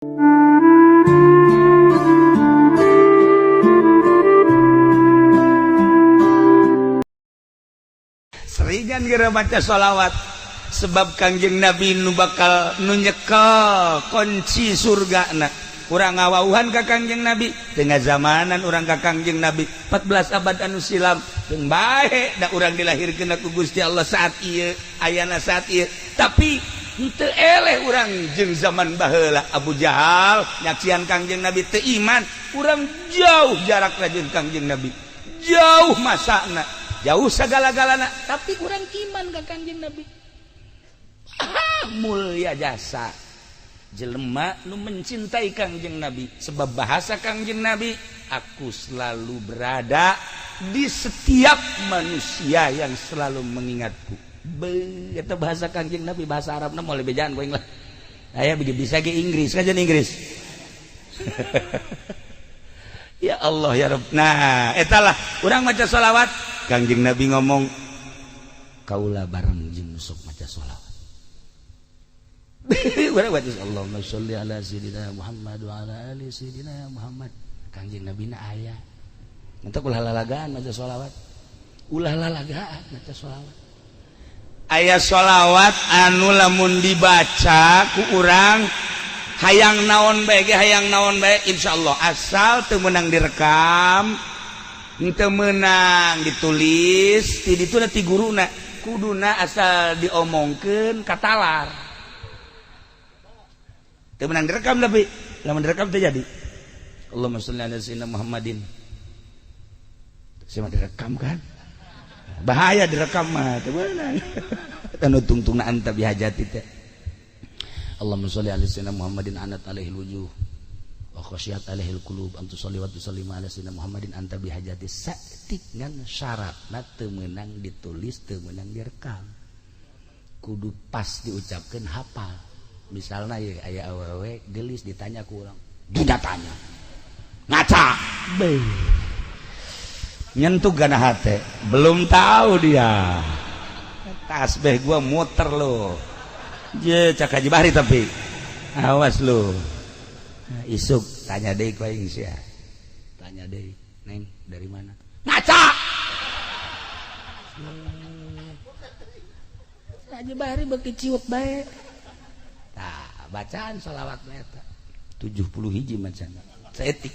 Seringan geura baca sholawat, sebab Kangjeng Nabi nu bakal nu nyekel kunci surga. Nah, urang ngawauhan ka Kangjeng Nabi, tengah zamanan urang ka Kangjeng Nabi 14 abad anu silam. Jeung bae da urang dilahirkeun ku Gusti Allah saat ieu, ayana saat ieu, tapi henteu eleh urang jeung zaman baheula. Abu Jahal nyaksian Kangjeng Nabi, teu iman. Urang jauh jarak jeung Kangjeng Nabi, jauh masana, jauh segala-galana, tapi urang iman ka Kangjeng Nabi. Ah, mulia jasa jelema nu mencintai Kangjeng Nabi, sebab bahasa Kangjeng Nabi, "Aku selalu berada di setiap manusia yang selalu mengingatku." Be, eta bahasa Kangjeng Nabi, bahasa Arabna moal bejaan ku aing lah. Aya bisa ge Inggris kajian Inggris. Ya Allah, ya Rabb. Nah, etalah urang maca sholawat. Kangjeng Nabi ngomong, "Kaula bareng jeung sok maca sholawat." Urang baca "Allahumma sholli ala sayyidina Muhammad wa ala ali sayyidina Muhammad", Kangjeng Nabi na aya. Entar ulah lalagaan maca sholawat, ulah lalagaan maca sholawat. Aya sholawat anu lamun dibaca ku urang, hayang naon bae ge, hayang naon bae, insyaallah, asal teu meunang direkam, teu meunang ditulis ti ditu ti guruna, kuduna asal diomongkeun katalar. Teu meunang direkam, tapi lamun direkam teu jadi. "Allahumma sholli ala sayyidina Muhammadin", saya mah direkam kan bahaya, direkam mah teu meunang. Anu tungtungna "anta bihajati" teh. "Allahumma sholli ala sayyidina Muhammadin anat alaihi wujuh wa khasyat alaihi qulub an tusalli wa tusallim ala sayyidina Muhammadin anta bihajati." Saeutik, ngan syaratna teu meunang ditulis, teu meunang direkam, kudu pas diucapkeun, hafal. Misalnya ya, aya awewe gelis, ditanya ku urang, duda tanya ngaca. Be, nyentuh gana hate, belum tahu dia tasbih gua muter lo. Je, cak Haji Bahri, tapi awas lo. Nah, isuk tanya deh ku aing sia. Tanya deh, "Neng, dari mana?" Ngaca. Haji Bahri beuki ciut bae. Tah, bacaan sholawat eta 70 hiji macana saeutik.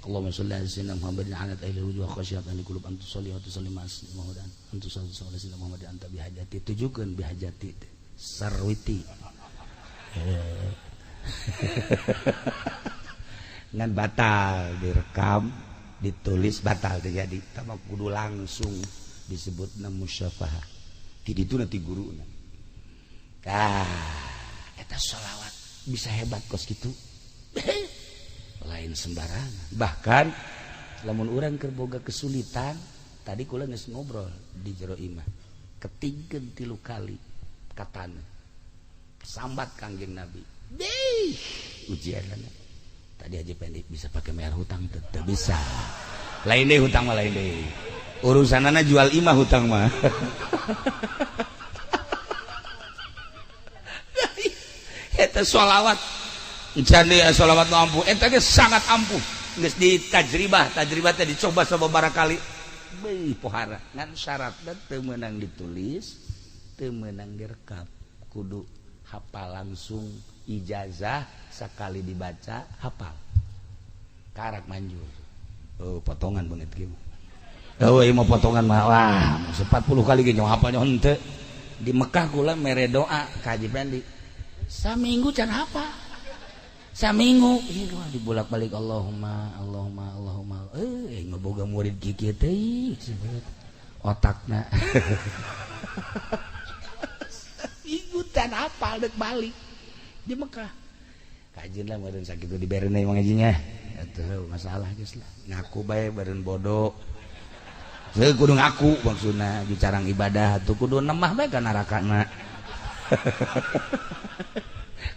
"Allahumma sholli ala sayyidina Muhammadin anat ahli wujuh khasyat ahli qulub an tusalli wa tusallim ala Muhammadin an tusalli ala sayyidina Muhammadin anta bihajati." Tujukeun "bihajati" teh sarwiti. Eh. Ngan batal direkam, ditulis batal, terjadi tambah kudu langsung disebutna musyafahah ti ditu nanti guruna. Tah, eta sholawat bisa hebat kos gitu, lain sembarangan. Bahkan lamun urang keur boga kesulitan, tadi kula geus ngobrol di jero imah, ketingkeun tilu kali katana, sambat Kangjeng Nabi deh ujian. Tadi Haji Pendi bisa pakai bayar hutang teu? Bisa lain deh, hutang mah lain deh urusanana, jual imah hutang mah. Eta sholawat encan deui, sholawat nu ampuh eta ge sangat ampuh, geus ditajribah, tajribah teh dicoba sababaraha kali. Beuh, pohara. Ngan syaratna teu meunang ditulis, teu meunang direkam, kudu hafal langsung, ijazah, sekali dibaca hafal, karak manjur. Oh, potongan banget gitu. Oh, ieu mah potongan mah, wah, 40 kali ge nyawa hafalnya henteu. Di Mekah kula mere doa ka Haji Pendi, saminggu can hafal, saminggu dibolak-balik "Allahumma, Allahumma, Allahumma". Eh, ngeboga murid kieu teh otakna. Saminggu can hafal, dek balik di Mekah. Kajian lah meureun sakitu diberena emang ngajinya atuh, masalah geus lah, ngaku bae beureun bodoh. Heuh, kudu ngaku maksudna di carang ibadah tuh kudu nemah bae ka narakana.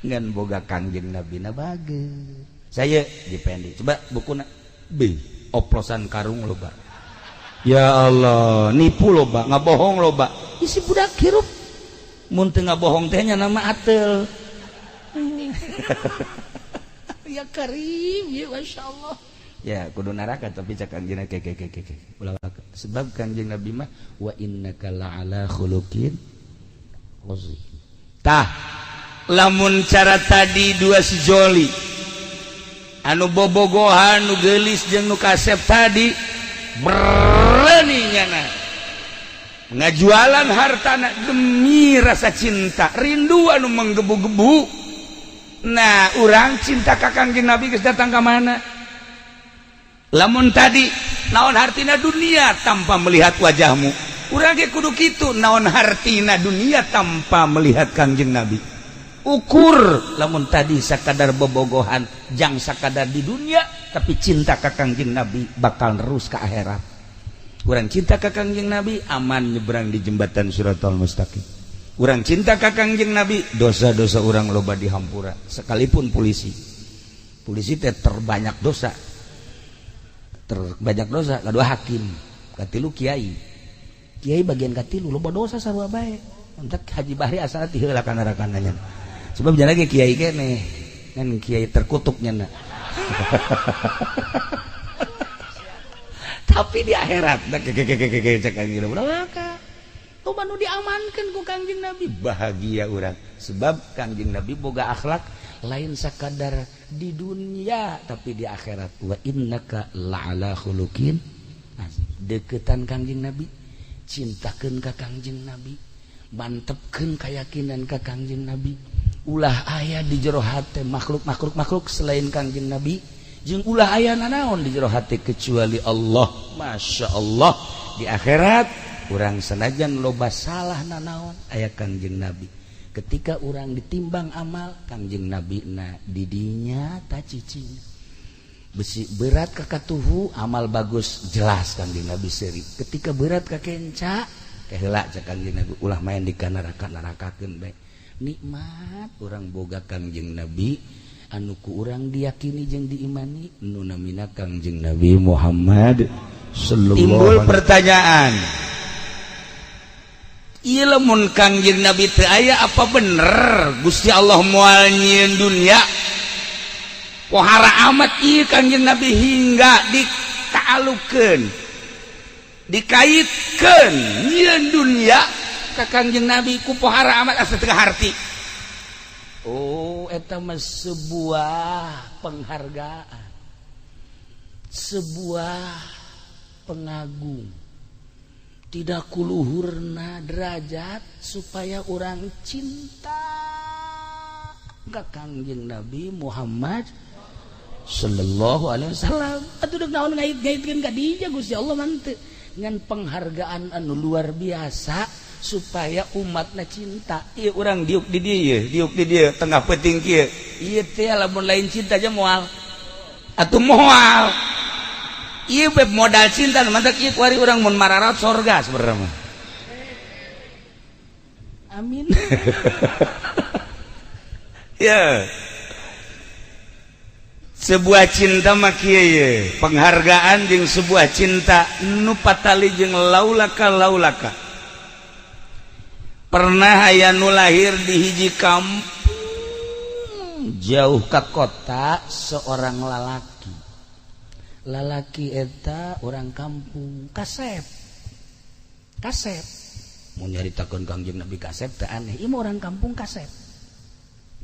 Ngan boga Kangjeng Nabi na bagus. Saya di Pendi coba bukuna B oplosan karung loba. Ya Allah, nipu loba, ngabohong loba, isi budak hirup mun teu ngabohong teh nya nama atel. Ya Karim, ya Masya Allah. Ya kudu neraka tapi cak Kangjeng ke ke ke ke. Ulah sebab Kangjeng Nabi mah wa innaka la'ala khuluqin azim. Tah, lamun cara tadi dua sejoli anu bobogohan nu geulis jeung nu kasep tadi berani nyana ngajualan hartana demi rasa cinta rindu anu menggebu-gebu. Nah, urang cinta ka Kangjeng Nabi geus datang ka mana? Lamun tadi naon hartina dunia tanpa melihat wajahmu, urang ge kudu kitu, naon hartina dunia tanpa melihat Kangjeng Nabi. Ukur lamun tadi sakadar bobogohan jang sakadar di dunia, tapi cinta ka Kangjeng Nabi bakal terus ke akhirat. Urang cinta ka Kangjeng Nabi aman nyebrang di jembatan Siratal Mustaqim. Urang cinta ka Kangjeng Nabi dosa-dosa urang loba dihampura, sekalipun polisi. Polisi teh terbanyak dosa, terbanyak dosa. Kedua hakim, katilu kiai. Kiai bagian katilu loba dosa sarua bae. Entak Haji Bahri asal ti heula kana rakananya. Sebab jangan lagi kiai kene kan kiai terkutuknya na. Tapi di akhirat da cek Kangjeng Nabi loba nu diamankeun ku Kangjeng Nabi, bahagia urang sebab Kangjeng Nabi boga akhlak lain sakadar di dunia tapi di akhirat. Wa innaka la'ala khuluqin azim. Deketan Kangjeng Nabi, cintakeun ka Kangjeng Nabi, mantepkeun keyakinan ka Kangjeng Nabi. Ulah aya di jero hate makhluk-makhluk makhluk selain Kangjeng Nabi, jeung ulah aya nanaon di jero hate kecuali Allah. Masya Allah, di akhirat urang senajan loba salah nanaon aya Kangjeng Nabi. Ketika urang ditimbang amal Kangjeng Nabi na didinya ta cicing besi berat ka katuhu amal bagus jelas Kangjeng Nabi seri. Ketika berat ka kenca keheula cek Kangjeng Nabi ulah main di kana neraka-nerakakeun bae. Nikmat urang boga Kangjeng Nabi anu ku urang diyakini jeung diimani nu namina Kangjeng Nabi Muhammad sallallahu. Timbul pertanyaan, ieu lamun Kangjeng Nabi teu aya apa bener Gusti Allah moal nyieun dunia? Pohara amat ieu Kangjeng Nabi hingga ditaalukeun, dikaitkeun nyieun dunia ka Kangjeng Nabi ku pohara amat asa teu harti. Oh, eta mah sebuah penghargaan, sebuah pengagung, tidak kuluhurna derajat supaya orang cinta ka Kangjeng Nabi Muhammad sallallahu alaihi wasallam. Atuh deuk naon ngait-ngaitkeun ka dinya Gusti Allah mah teu ngan penghargaan anu luar biasa supaya umatna cinta. Ieu urang diuk di dieu, diuk di dieu tengah peuting kieu. Ieu teh lamun lain cinta aja moal. Atuh moal. Ieu beb modal cinta mantak ieu kuari urang mun mararat sorga sebenarnya mah. Amin. Ya. Sebuah cinta mah kieu ye, penghargaan jeung sebuah cinta nu patali jeung laulaka laulaka. Pernah aya nu lahir di hiji kampung jauh ke kota, seorang lalaki. Lalaki eta orang kampung kasep. Kasep. Mun nyaritakeun Kangjeng Nabi kasep teh aneh. Ieu mah orang kampung kasep.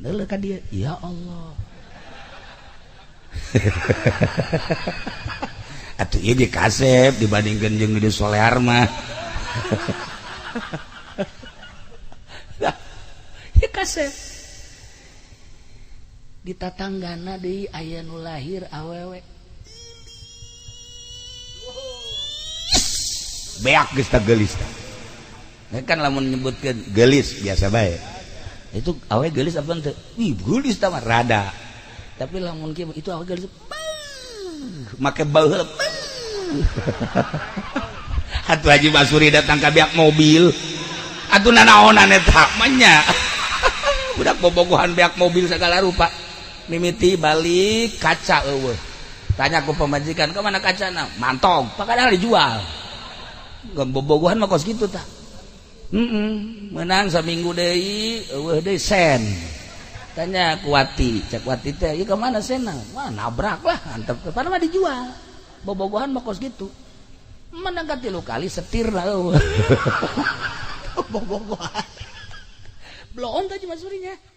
Neuleuh ka dieu, ya Allah. Atuh ieu ge kasep dibandingkeun jeung di solear mah. Ya kasep. Di tatanggana deui aya nu lahir awewe. Beak geus tah geulis tah. Kan lamun nyebutkeun geulis biasa bae. Itu awe geulis apa henteu? Ih, geulis tah mah rada. Tapi lamun kieu itu awe geulis. Make bau heula. Atuh Haji Basuri datang ka beak mobil. Atuh nanaonan eta mah nya. Budak bobogohan beak mobil segala rupa. Mimiti balik kaca eueuh. Tanya ku pamajikan, "Ke mana kacana?" Mantog, pakadahal dijual. Bobogohan mah kos kitu tah. Menang saminggu deui eueuh deui sen. Tanya ku Wati, cek Wati teh, "Ieu ka mana sena?" Wah, nabrak lah, antep padahal mah dijual. Bobogohan mah kos gitu. Menang tilu kali setir lah. Bobogohan. Bloon tadi Mas Surinya.